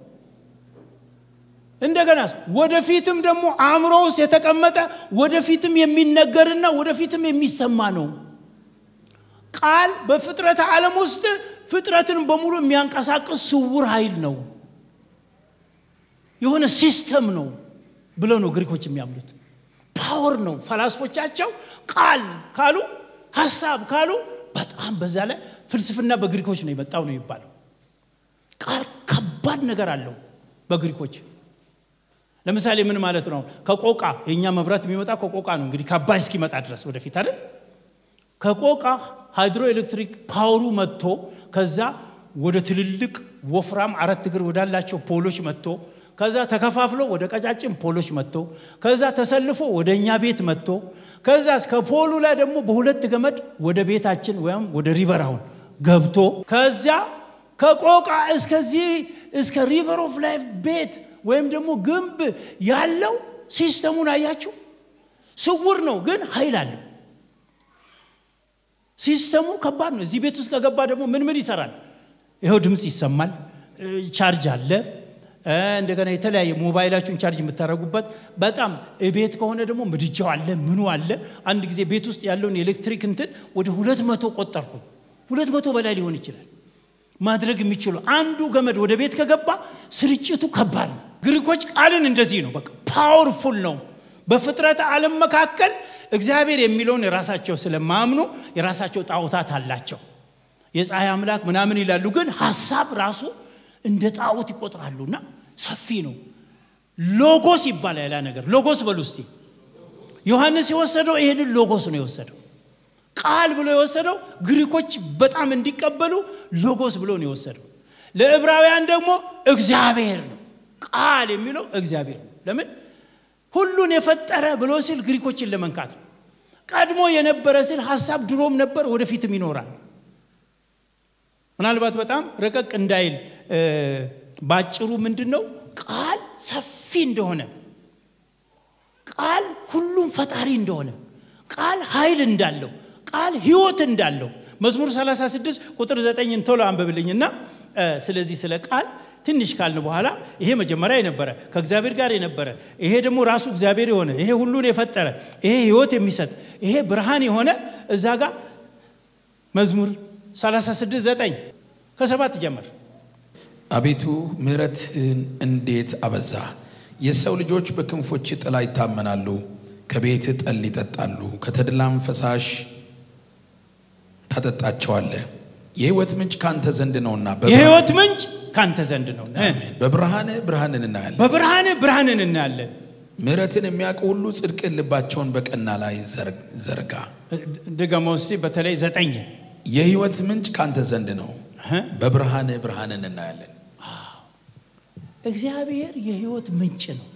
S1: እንደገና ወደፊትም ደግሞ አእምሮ ውስጥ የተቀመጠ ወደፊትም የሚነገርና ወደፊትም የሚሰማ ነው። ቃል በፍጥረት ዓለም ውስጥ ፍጥረትን በሙሉ የሚያንቀሳቅስ ስውር ኃይል ነው። የሆነ system ነው ብለው ነው ግሪኮች የሚያምኑት። power ነው። ፈላስፎቻቸው ቃል ካሉ ሐሳብ ካሉ በጣም በዛ ላይ ፍልስፍና በግሪኮች ነው የመጣው ነው የሚባለው። ቃል ከባድ ነገር አለው በግሪኮች። ለምሳሌ ምን ማለት ነው? ከቆቃ የኛ መብራት የሚመጣ ከቆቃ ነው እንግዲህ ከአባይ እስኪመጣ ድረስ ወደፊት አይደል? ከቆቃ hydroelectric power ኡ መጥቶ ከዛ ወደ ትልልቅ ወፍራም አራት እግር ወዳላቸው pole ኦች መጥቶ ከዛ ተከፋፍሎ ወደ ቀጫጭን pole ኦች መጥቶ፣ ከዛ ተሰልፎ ወደ እኛ ቤት መጥቶ፣ ከዛ ከ pole ኡ ላይ ደግሞ በሁለት ገመድ ወደ ቤታችን ወይም ወደ river አሁን ገብቶ፣ ከዚያ ከቆቃ እስከዚህ እስከ River of Life ቤት ወይም ደግሞ ግንብ ያለው system ኡን አያችሁ። ስውር ነው ግን ኃይል አለው። System ኡ ከባድ ነው። እዚህ ቤት ውስጥ ከገባ ደግሞ ምን ምን ይሰራል? ይኸው ድምፅ ይሰማል፣ ቻርጅ አለ። እንደገና የተለያየ ሞባይላችሁን ቻርጅ የምታደርጉበት፣ በጣም ቤት ከሆነ ደግሞ ምድጃው አለ፣ ምኑ አለ። አንድ ጊዜ ቤት ውስጥ ያለውን የኤሌክትሪክ እንትን ወደ 200 ቆጠርኩኝ። 200 በላይ ሊሆን ይችላል ማድረግ የሚችሉ። አንዱ ገመድ ወደ ቤት ከገባ ስርጭቱ ከባድ ነው። ግሪኮች ቃልን እንደዚህ ነው፣ በቃ powerful ነው። በፍጥረት ዓለም መካከል እግዚአብሔር የሚለውን የራሳቸው ስለማያምኑ የራሳቸው ጣዖታት አላቸው። የፀሐይ አምላክ ምናምን ይላሉ፣ ግን ሀሳብ ራሱ እንደ ጣዖት ይቆጥራሉና ሰፊ ነው። ሎጎስ ይባላል ያ ነገር። ሎጎስ በሉ እስቲ። ዮሐንስ የወሰደው ይሄንን ሎጎስ ነው የወሰደው። ቃል ብሎ የወሰደው ግሪኮች በጣም እንዲቀበሉ ሎጎስ ብሎ ነው የወሰደው። ለዕብራውያን ደግሞ እግዚአብሔር ነው። ቃል የሚለው እግዚአብሔር ነው። ለምን? ሁሉን የፈጠረ ብሎ ሲል ግሪኮችን ለመንካት ነው። ቀድሞ የነበረ ሲል ሀሳብ ድሮም ነበር፣ ወደፊትም ይኖራል። ምናልባት በጣም ረቀቅ እንዳይል ባጭሩ ምንድነው ቃል ሰፊ እንደሆነ፣ ቃል ሁሉም ፈጣሪ እንደሆነ፣ ቃል ኃይል እንዳለው፣ ቃል ህይወት እንዳለው መዝሙር 36 ቁጥር 9 ቶሎ አንብብልኝና ስለዚህ ስለ ቃል ትንሽ ካልን በኋላ ይሄ መጀመሪያ የነበረ ከእግዚአብሔር ጋር የነበረ፣ ይሄ ደግሞ ራሱ እግዚአብሔር የሆነ፣ ይሄ ሁሉን የፈጠረ፣ ይሄ ህይወት የሚሰጥ፣ ይሄ ብርሃን የሆነ እዛ ጋር መዝሙር 36 9 ከ7 ጀምር።
S2: አቤቱ ምሕረትህን እንዴት አበዛ! የሰው ልጆች በክንፎች ጥላ ይታመናሉ፣ ከቤት ጠል ይጠጣሉ፣ ከተድላም ፈሳሽ ታጠጣቸዋለህ። የህይወት ምንጭ ካንተ ዘንድ ነውና፣
S1: የህይወት ምንጭ ካንተ ዘንድ ነውና፣
S2: በብርሃንህ ብርሃንን እናያለን፣
S1: በብርሃንህ ብርሃንን እናያለን።
S2: ምሕረትን የሚያውቁ ሁሉ ጽድቅን ልባቸውን በቀና ላይ ዘርጋ።
S1: ድገመው እስቲ በተለይ 9።
S2: የህይወት ምንጭ ካንተ ዘንድ ነው፣ በብርሃንህ ብርሃንን እናያለን።
S1: እግዚአብሔር የህይወት ምንጭ ነው።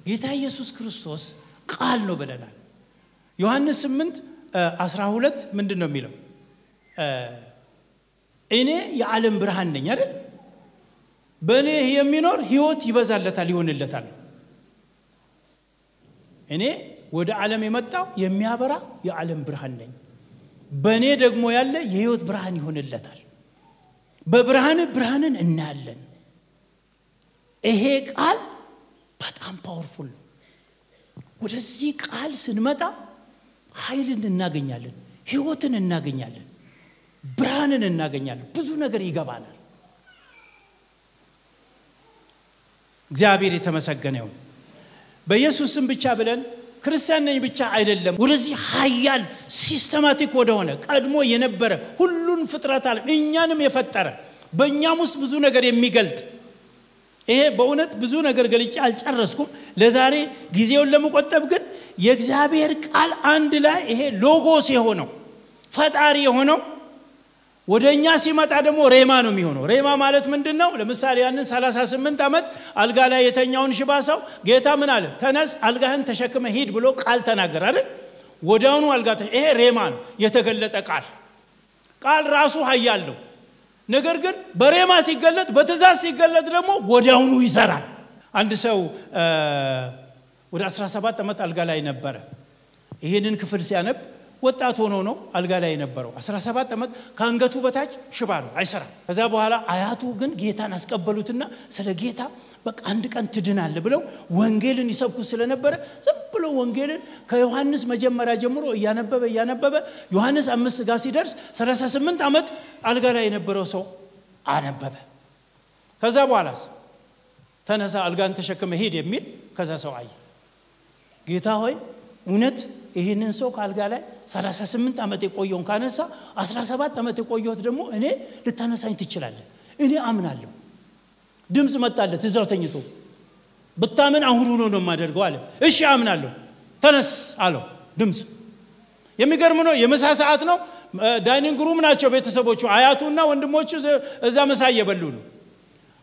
S1: ጌታ ኢየሱስ ክርስቶስ ቃል ነው ብለናል። ዮሐንስ 8 12 ምንድነው የሚለው? እኔ የዓለም ብርሃን ነኝ አይደል? በእኔ የሚኖር ህይወት ይበዛለታል፣ ይሆንለታል። እኔ ወደ ዓለም የመጣው የሚያበራ የዓለም ብርሃን ነኝ። በእኔ ደግሞ ያለ የህይወት ብርሃን ይሆንለታል። በብርሃን ብርሃንን እናያለን። ይሄ ቃል በጣም powerful ነው። ወደዚህ ቃል ስንመጣ ኃይልን እናገኛለን፣ ህይወትን እናገኛለን፣ ብርሃንን እናገኛለን። ብዙ ነገር ይገባናል። እግዚአብሔር የተመሰገነ ይሁን። በኢየሱስ ስም ብቻ ብለን ክርስቲያን ነኝ ብቻ አይደለም። ወደዚህ ኃያል systematic ወደሆነ ቀድሞ የነበረ ሁሉን ፍጥረት ዓለም እኛንም የፈጠረ በእኛም ውስጥ ብዙ ነገር የሚገልጥ፣ ይሄ በእውነት ብዙ ነገር ገልጬ አልጨረስኩም። ለዛሬ ጊዜውን ለመቆጠብ ግን የእግዚአብሔር ቃል አንድ ላይ ይሄ ሎጎስ የሆነው ፈጣሪ የሆነው ወደኛ ሲመጣ ደግሞ ሬማ ነው የሚሆነው። ሬማ ማለት ምንድነው? ለምሳሌ ያንን 38 ዓመት አልጋ ላይ የተኛውን ሽባ ሰው ጌታ ምን አለ? ተነስ አልጋህን ተሸክመ ሂድ ብሎ ቃል ተናገረ አይደል? ወዲያውኑ አልጋ ይሄ ሬማ ነው፣ የተገለጠ ቃል። ቃል ራሱ ኃያል ነው። ነገር ግን በሬማ ሲገለጥ፣ በትእዛዝ ሲገለጥ ደግሞ ወዲያውኑ ይሰራል። አንድ ሰው ወደ 17 ዓመት አልጋ ላይ ነበረ። ይሄንን ክፍል ሲያነብ ወጣት ሆኖ ነው አልጋ ላይ የነበረው። 17 ዓመት ከአንገቱ በታች ሽባ ነው፣ አይሰራም። ከዛ በኋላ አያቱ ግን ጌታን አስቀበሉትና ስለ ጌታ በቃ አንድ ቀን ትድናለህ ብለው ወንጌልን ይሰብኩ ስለነበረ ዝም ብሎ ወንጌልን ከዮሐንስ መጀመሪያ ጀምሮ እያነበበ እያነበበ ዮሐንስ 5 ጋር ሲደርስ 38 ዓመት አልጋ ላይ የነበረው ሰው አነበበ። ከዛ በኋላስ ተነሳ አልጋን ተሸክመ ሂድ የሚል ከዛ ሰው አየ። ጌታ ሆይ እውነት ይሄንን ሰው ካልጋ ላይ 38 ዓመት የቆየውን ካነሳ 17 ዓመት የቆየሁት ደግሞ እኔ ልታነሳኝ ትችላለህ፣ እኔ አምናለሁ። ድምጽ መጣለት እዛው ተኝቶ፣ ብታምን አሁን ሆኖ ነው የማደርገው አለ። እሺ አምናለሁ፣ ተነስ አለው ድምጽ። የሚገርም ነው፣ የምሳ ሰዓት ነው። Dining room ናቸው ቤተሰቦቹ፣ አያቱና ወንድሞቹ እዛ ምሳ እየበሉ ነው።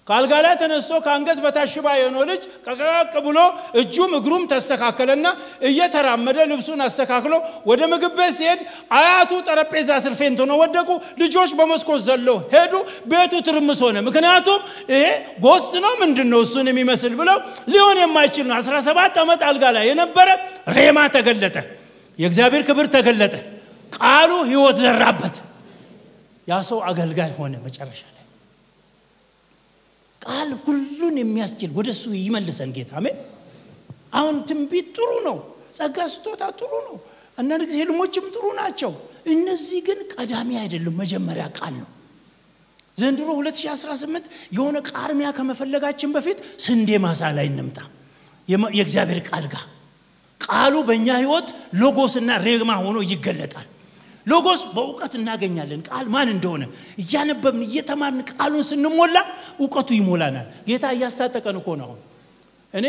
S1: ከአልጋ ላይ ተነስቶ ከአንገት በታች ሽባ የሆነው ልጅ ቀቀቅ ብሎ እጁም እግሩም ተስተካከለና እየተራመደ ልብሱን አስተካክሎ ወደ ምግብ ቤት ሲሄድ አያቱ ጠረጴዛ ስር faint ሆነው ወደቁ። ልጆች በመስኮት ዘለው ሄዱ። ቤቱ ትርምስ ሆነ። ምክንያቱም ይሄ ghost ነው ምንድን ነው እሱን የሚመስል ብለው ሊሆን የማይችል ነው። 17 ዓመት አልጋ ላይ የነበረ ሬማ ተገለጠ። የእግዚአብሔር ክብር ተገለጠ። ቃሉ ህይወት ዘራበት። ያ ሰው አገልጋይ ሆነ መጨረሻ ላይ። ቃል ሁሉን የሚያስችል ወደ እሱ ይመልሰን ጌታ፣ አሜን። አሁን ትንቢት ጥሩ ነው፣ ጸጋ ስጦታ ጥሩ ነው፣ አንዳንድ ጊዜ ህልሞችም ጥሩ ናቸው። እነዚህ ግን ቀዳሚ አይደሉም፣ መጀመሪያ ቃል ነው። ዘንድሮ 2018 የሆነ ቃርሚያ ከመፈለጋችን በፊት ስንዴ ማሳ ላይ እንምጣ የእግዚአብሔር ቃል ጋር። ቃሉ በእኛ ህይወት ሎጎስና ሬማ ሆኖ ይገለጣል። ሎጎስ በእውቀት እናገኛለን። ቃል ማን እንደሆነ እያነበብን እየተማርን ቃሉን ስንሞላ እውቀቱ ይሞላናል። ጌታ እያስታጠቀን እኮ ነው። አሁን እኔ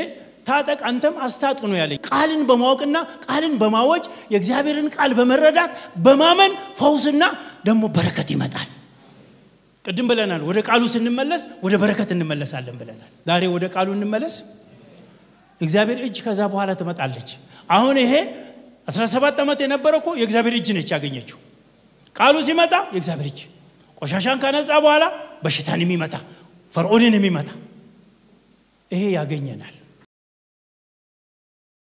S1: ታጠቅ አንተም አስታጥቅ ነው ያለኝ። ቃልን በማወቅና ቃልን በማወጅ የእግዚአብሔርን ቃል በመረዳት በማመን ፈውስና ደግሞ በረከት ይመጣል። ቅድም ብለናል። ወደ ቃሉ ስንመለስ ወደ በረከት እንመለሳለን ብለናል። ዛሬ ወደ ቃሉ እንመለስ። እግዚአብሔር እጅ ከዛ በኋላ ትመጣለች። አሁን ይሄ 17 ዓመት የነበረ እኮ የእግዚአብሔር እጅ ነች ያገኘችው። ቃሉ ሲመጣ የእግዚአብሔር እጅ ቆሻሻን ካነጻ በኋላ በሽታን የሚመታ፣ ፈርዖንን የሚመታ ይሄ ያገኘናል።